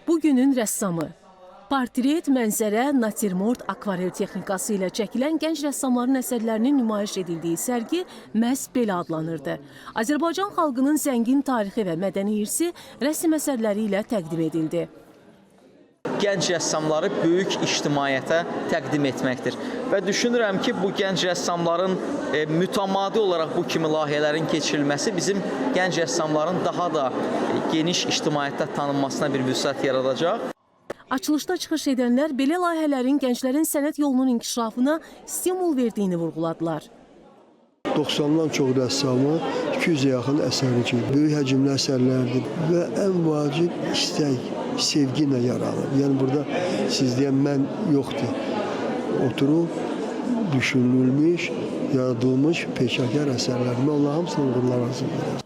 Bugünün rəssamı. Portret, mənzərə, natürmort, akvarel texnikası ilə çəkilən gənc rəssamların əsərlərinin nümayiş edildiyi sərgi məhz belə adlanırdı. Azərbaycan xalqının zəngin tarixi və mədəni irsi rəsm əsərləri ilə təqdim edildi. Gənc rəssamları böyük ictimaiyyətə təqdim etməkdir. Və düşünürəm ki, bu gənc rəssamların mütəmadi olaraq bu kimi layihələrin keçirilməsi bizim gənc rəssamların daha da geniş ictimaiyyətdə tanınmasına bir vüsət yaradacaq. Açılışda çıxış edənlər belə layihələrin gənclərin sənət yolunun inkişafına stimul verdiyini vurğuladılar. 90-dan çox rəssamı, 200-ə yaxın əsəri ki, böyük həcmli əsərlərdir və ən vacib istək, sevgi ilə yaranır. Yəni burada siz deyən mən yoxdur. Oturub düşünülmüş, yaradılmış peşəkar əsərlər. Mən onların hamısına uğurlar arzu edirəm.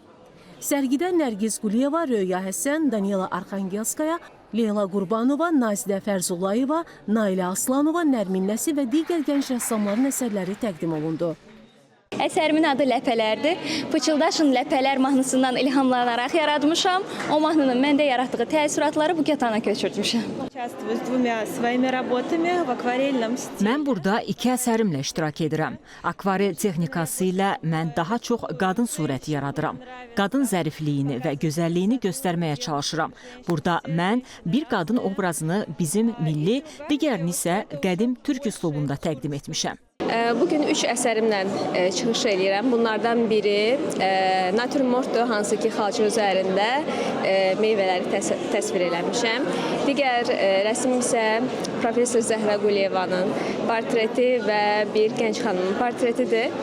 Sərgidə Nərgiz Quliyeva, Röya Həsən, Daniela Arxangelskaya, Leyla Qurbanova, Nazidə Fərzullayeva, Nailə Aslanova, Nərmin Nəsi və digər gənc rəssamların əsərləri təqdim olundu. Əsərimin adı Ləpələrdir. Pıçıldaşın Ləpələr mahnısından ilhamlanaraq yaratmışam. O mahnının məndə yaratdığı təəssüratları bu katana köçürtmüşəm. Участвую с двумя своими работами в акварельном стиле. Mən burada iki əsərimlə iştirak edirəm. Akvarel texnikası ilə mən daha çox qadın surəti yaradıram. Qadın zərifliyini və gözəlliyini göstərməyə çalışıram. Burada mən bir qadın obrazını bizim milli, digərini isə qədim türk üslubunda təqdim etmişəm. Bugün 3 əsərimlə çıxış eləyirəm. Bunlardan biri natürmortdur, hansı ki xalça üzərində meyvələri təsvir eləmişəm. Digər rəsm isə professor Zəhra Quliyevanın portreti və bir gənc xanımın portretidir.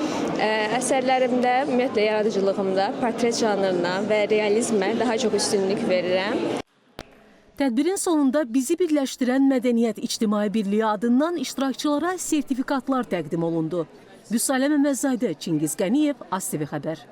Əsərlərimdə, ümumiyyətlə yaradıcılığımda portret janrına və realizmə daha çox üstünlük verirəm. Tədbirin sonunda bizi birləşdirən Mədəniyyət İctimai Birliyi adından iştirakçılara sertifikatlar təqdim olundu. Vüsalə Məmmədzadə, Çingiz Qəniyev, ASTV xəbər.